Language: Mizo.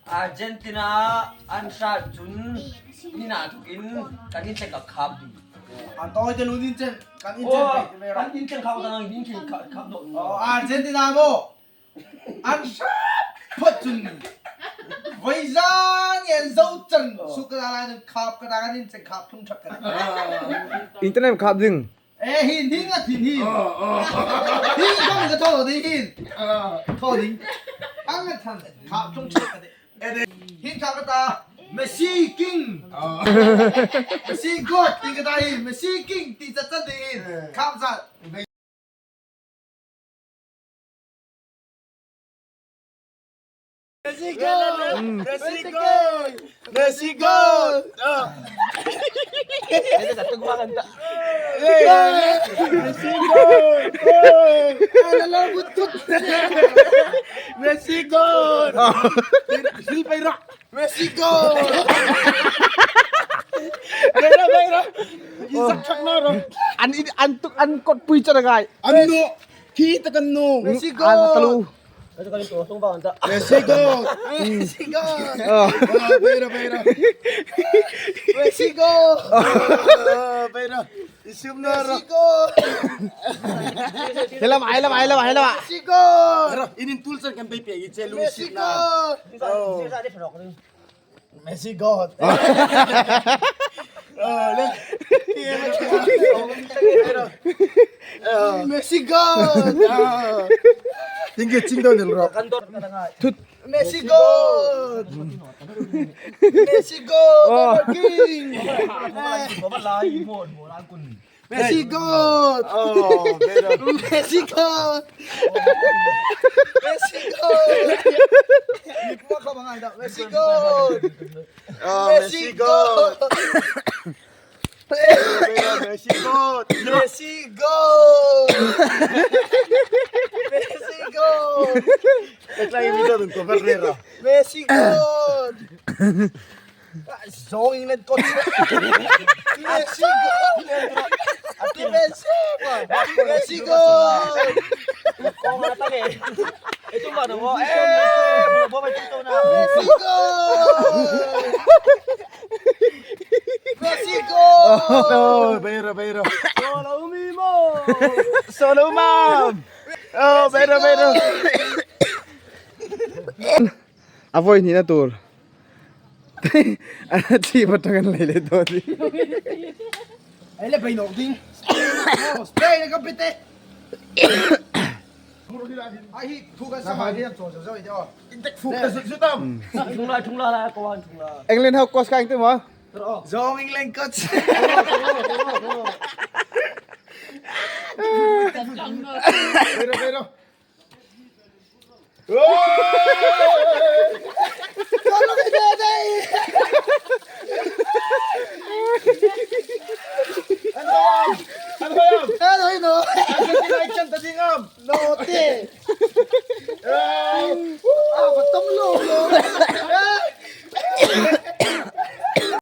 Argentina an hrat cun nin ah tuk in kan in tleng ka khap ding. An tawi te lu nin chen kan in chen pe ve Kan in tleng khap dang in tleng khap no. Argentina mo an hrat phot cun voi zan yan zo chan su ka lai nan khap ka kan in chen khap thung thak ka. Internet khap ding. E hin hin a thin hin. Hin kong ka tho ding hin. Tho ding. Ang a than khap thung thak ka de. Hin kha ka ta Messi King. Messi God ti ka ta hi Messi King ti chat chat ding hin. Khap zat. Messi goal! Messi goal! Messi goal! Messi goal! Messi goal! Messi goal! An an tuk an kot pui cha gai. An nu khi ta kan nu Messi goal! Messi goal! Messi goal! Beira beira. Messi goal! Beira. Isum na ro. Messi goal! Helam ai lam ai lam ai lam. Messi goal! Inin tulsan kan pe pe i che lu Messi goal! Messi goal! Messi goal! Tinggi ching daw nil ro. Thut. Messi goal! Messi goal! King! Messi goal! Oh, Messi goal! Messi goal! Messi goal! Messi goal! Messi goal! Messi goal! Messi goal! Messi goal! Zong England coach. Messi goal! Ati Messi! Messi goal! Messi goal! Messi goal! Oh, beira beira. Solo ma'am. Oh, beira beira. A voi hnih na tur. A thi patang an lei le to ti. Ai le bei nok ding. Spray na ka pite. Ai hi thu kan sa mai hian chaw zo ite o. England ho coach ka ing te mo. Zong England coach. Pero pero.